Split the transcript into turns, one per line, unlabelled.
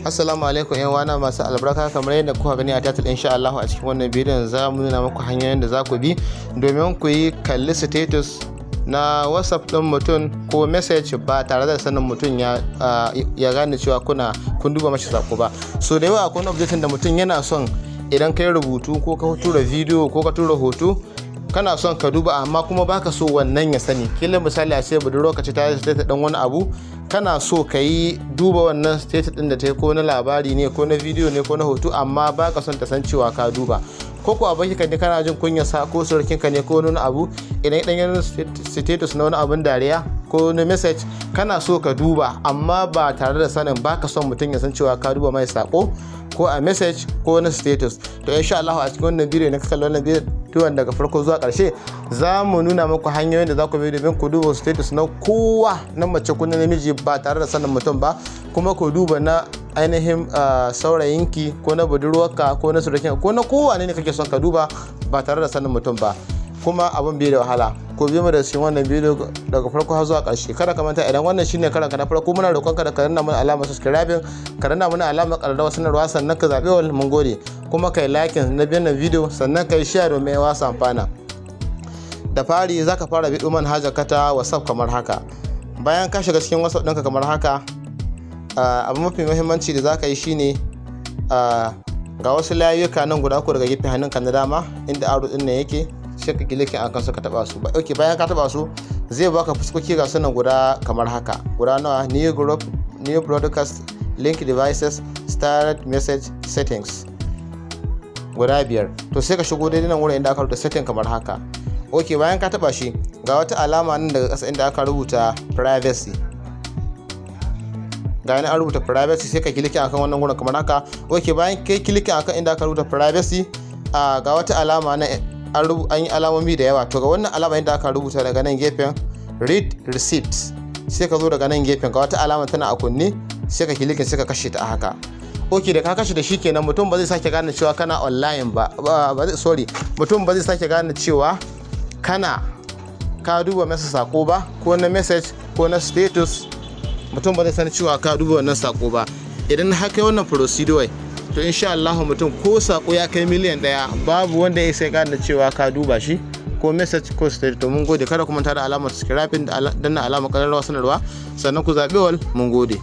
Assalamu alaikum 'yan uwana masu albarka. Kamar yadda kuka gani a title, insha Allah a cikin wannan bidiyon za mu nuna muku hanyoyin da za ku bi domin ku yi kalli status na WhatsApp ɗin mutum ko message ba tare da sanin mutum ya gane cewa kun duba mashi sako ba. So da yawa akwai update da mutum yana son idan kai rubutu ko ka tura bidiyo ko ka tura hoto, kana son ka duba, amma kuma baka so wannan ya sani. Kila misali a ce budurwarka ce ta status ɗin wani abu, kana so ka yi duba wannan status ɗin da ta yi, ko na labari ne, ko na bidiyo ne, ko na hoto, amma baka son ta san cewa ka duba. Ko ko abokin ka ne kana jin kunyar sa, ko surukin ka ne, ko wani abu, idan dan yana status na wani abun dariya ko na message, kana so ka duba, amma ba tare da sanin, baka son mutum ya san cewa ka duba mai sako ko a message ko na status. To, insha Allah a cikin wannan bidiyo na ka kalli wannan bidiyon daga farko zuwa ƙarshe, za mu nuna muku hanyoyin da za ku bi domin ku duba status na kowa, na mace ko na namiji, ba tare da sanin mutum ba, kuma ku duba na ainihin saurayinki ko na budurwarka ko na surukin ko na kowane ne kake son ka duba ba tare da sanin mutum ba. Kuma abin bai da wahala. Ku bi mu da cikin wannan bidiyo daga farko har zuwa ƙarshe. Kada ka manta, idan wannan shine karan ka na farko, muna roƙon ka da ka danna mana alamar subscribing, ka danna mana alamar ƙararrawar sanarwa, sannan ka zaɓi all. Mun gode. Kuma kai like na biyan bidiyo, sannan kai share domin wasu amfana. Da fari zaka fara biɗo manhajar ka ta WhatsApp kamar haka. Bayan ka shiga cikin WhatsApp ɗinka kamar haka, abu mafi muhimmanci da zaka yi shine ga wasu layuka nan guda uku daga gefen hannunka na dama inda arrow ɗin nan yake, sai ka clicking akan su ka taba su. Ok, bayan ka taba su, zai baka fuskoki ga sunan guda kamar haka. Guda nawa? New group, new broadcast, link devices, starred message, settings, guda biyar. To, sai ka shigo daidai nan wurin inda aka rubuta setting kamar haka. Ok, bayan ka taba shi, ga wata alama nan daga ƙasa inda aka rubuta privacy. Ga an rubuta privacy, sai ka click akan wannan gurin kamar haka. Ok, bayan kai click akan inda aka rubuta privacy, ga wata alama na an yi alamomi da yawa. To, ga wannan alama inda aka rubuta daga nan gefen "read receipt". Sai ka zo daga nan gefen, ga wata alama tana a kunne, sai ka click, sai ka kashe ta a haka. Ok, da ka kashe da shi kenan, mutum ba zai sake gane cewa kana online ba, sorry, mutum ba zai sake gane cewa ka duba masa sako ba, ko na message ko na status. Mutum ba zai san cewa ka duba wannan sako ba. Idan haka wannan procedure, to insha Allah mutum ko sako ya kai 1,000,000, babu wanda ya sai gane cewa ka duba shi, ko message ko status. To, mun gode. Kada ku manta da alamar subscribing da danna alamar ƙararrawar sanarwa, sannan ku zaɓi all. Mun gode.